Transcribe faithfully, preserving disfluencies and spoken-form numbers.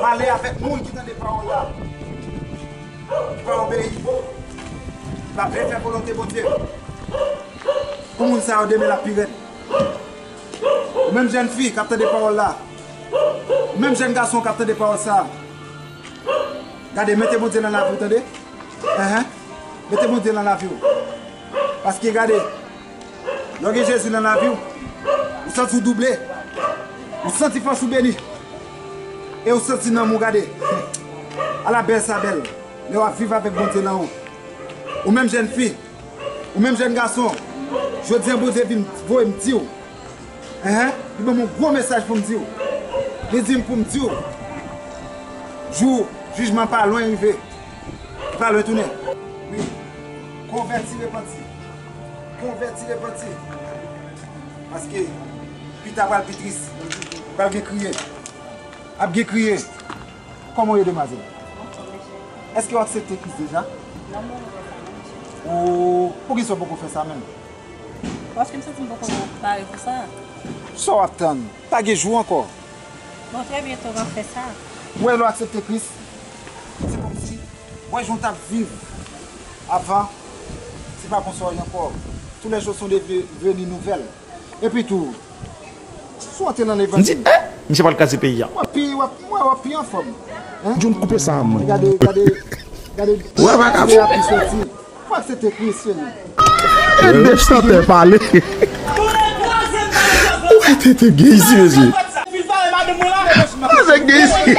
Ale avèk moun ki tande pawòl la, ki pa obeyi, ki pa vle fè volonte Bondye. Pou moun sa yo, demen l ap pi rèd. Ou menm jèn fi k ap tande pawòl la, ou menm jèn gason k ap tande pawòl sa, gade, mete Bondye nan lavi w, tande. Enhen. Mete Bondye nan lavi w. Paske gade, lè w gen Jezi nan lavi w, ou santi w double. Ou santi fòs ou beni. E ou santi nanm ou, gade. Ala bèl sa bèl. Lè w ap viv avèk Bondye nan ou. Ou menm jèn fi, ou menm jèn gason, jodi a Bondye vin voye m di w. Enhen, li ban m yon gwo mesaj pou m di w. Li di m pou m di w, jou jijman pa lwen rive. Li pa lwen tounen. Wi. Konvèti, repanti. Konvèti, repanti. Paske pita pral pi tris. Pral gen kriye. Ap gen kriye. Kòman w ye, demwazèl? Èske w aksepte Kris deja? Ou, poukisa w poko fè sa menm? Paske m santi m poko pare pou sa. Sa w ap tann? Pa gen jou ankò. Bon, trè byento m ap fè sa. Ou wè, lè w aksepte Kris, se kòmsi, w wè jan w t ap viv avan, se pa konsa w ye ankò. Tous les jours sont devenus nouvelles. Epi tou, si w antre nan levanjil, m di, eh, misye pral kraze peyi a. W ap pi, w ap, w ap pi anfòm. Hein? Jun koupe sa, mwen. Gade, gade, gade. Wè, vakabon. Ap pi soti. W aksepte Kris, cheri. E de chantè pale. Ou ka tete gen isi, mesye. Avèk gen isi.